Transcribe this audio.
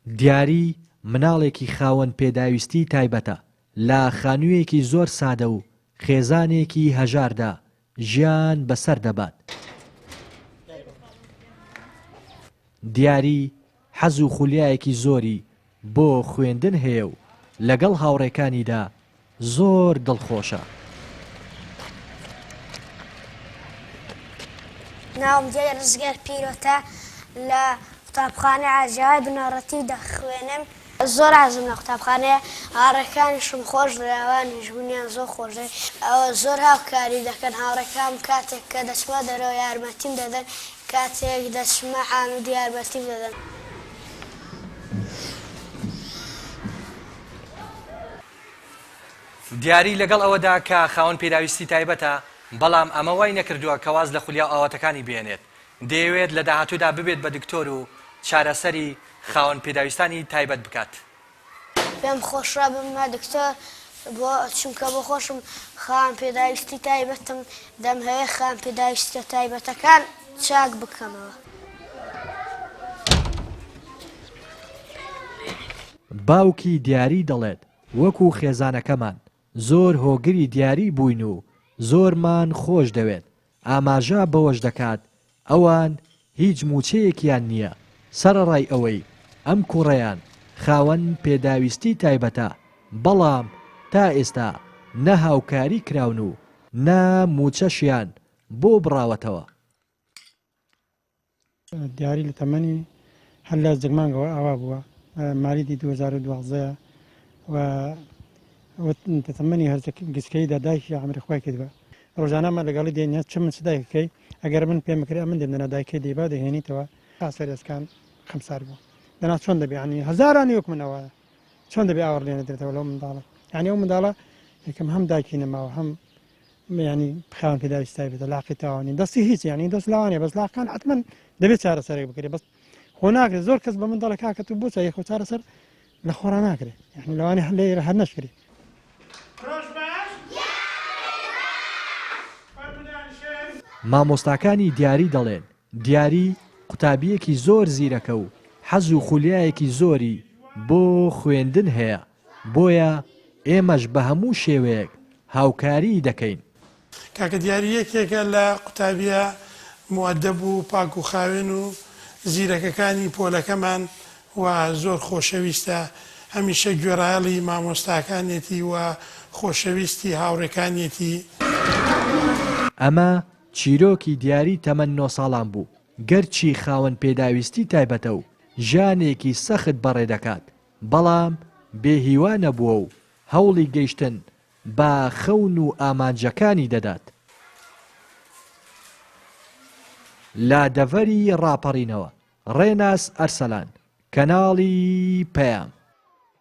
دیاری مناڵێکی خاوەن پێداویستی تایبەتە، لە خانوویەکی زۆر سادە و خێزانێکی هەژاردا ژیان بەسەر دەبات. دیاری حەز و خولیایەکی زۆری بۆ خوێندن هەیە و لەگەڵ هاوڕێکانیدا زۆر دڵخۆشە. ناوم جەلیل ڕزگار پیرۆتە، لە قوتابخانەی عاجیاوای بنەڕەتی دەخوێنم. زۆر حەزم لە قوتابخانەیە، هاوڕێکانیشم خۆش دەوێ، ئەوانیش منیان زۆر خۆش دەوێ، زۆر هاوکاری دەکەن، هاوڕێکانم کاتێک کە دەچمە دەرەوە یارمەتیم دەدەن، کاتێک دەچمە عامودی یارمەتیم دەدەن. دیاری لەگەڵ ئەوەدا کە خاوەن پێداویستی تایبەتە، بەڵام ئەمە وای نەکردووە کە واز لە خولیا و ئاواتەکانی بهێنێت، دەیەوێت لە داهاتوودا ببێت بە دکتۆر و چارەسەری خاوەن پێداویستانی تایبەت بکات. پێم خۆشە ببمە دکتۆر بۆ چونکە بۆ خۆشم خاوەن پێداویستی تایبەتم دەمهەوێ خاوەن پێداویستیە تایبەتەکان چاک بکەمەوە. باوکی دیاری دەڵێت، وەکو خێزانەکەمان زۆر هۆگری دیاری بووین و زۆرمان خۆش دەوێت، ئاماژە بەوەش دەکات، ئەوان هیچ مووچەیەکیان نییە، سەرەڕای ئەوەی ئەم کوڕەیان خاوەن پێداویستی تایبەتە، بەڵام تا ئێستا نە هاوکاری کراون و نە مووچەشیان بۆ بڕاوەتەوە. دیاری لە تەمەنی هەر لە زگمانگەوە ئاوا بووە، مالیدی 2012 و لە تەمەنی هەر گچکەیدا دایکی عەمری خۆی کردووە. ڕۆژانە ئەمە لەگەڵی دێین چ من چ دایکەکەی، ئەگەر من پێم بکرێ ئەمن دێم دەنا دایکەی دەیبا دەیهێنیتەوە. تا سەر ئێسکان خەمسار بوو دەنا چۆن دەبێ یانی هەزارانی وەک من ئەوایە چۆن دەبێ ئاوڕ لێ نەدرێتەوە لەو منداڵە یانی ئەو منداڵە یەکەم هەم دایکی نەماوە هەم ینی خاوەن پێداویستی تایبەتە لاقی تاوانی دەستی هیچ ینی دەست لاوانێ بەس لاقان حتمما دەبێت چارەسەرێک بکرێت بەس خۆ ناکرێت زۆر کەس بە من دەڵێ کاکە تو بۆ چای خۆ چارەسەر لە خۆڕا ناکرێت یعنی لەوانێ هەر لێرە هەر نەشکرێت. مامۆستاکانی دیاری دەڵێن، دیاری قوتابییەکی زۆر زیرەکە و حەز و خولیایەکی زۆری بۆ خوێندن هەیە، بۆیە ئێمەش بە هەموو شێوەیەک هاوکاریی دەکەین. کاکە دیاری یەکێکە لە قوتابیە موئەدەب و پاک و خاوێن و زیرەکەکانی پۆلەکەمان و زۆر خۆشەویستە، هەمیشە گوێڕایەڵی مامۆستاکانیەتی و خۆشەویستی هاوڕێکانیەتی. ئەمە چیرۆکی دیاری تەمەن نۆ ساڵان بوو، گەرچی خاوەن پێداویستی تایبەتە و ژیانێکی سەخت بەڕێدەکات، بەڵام بێ هیوا نەبووە و هەوڵی گەیشتن بە خەون و ئامانجەکانی دەدات. لە دەڤەری ڕاپەڕینەوە، ڕێناس ئەرسەلان، کەناڵی پەیام.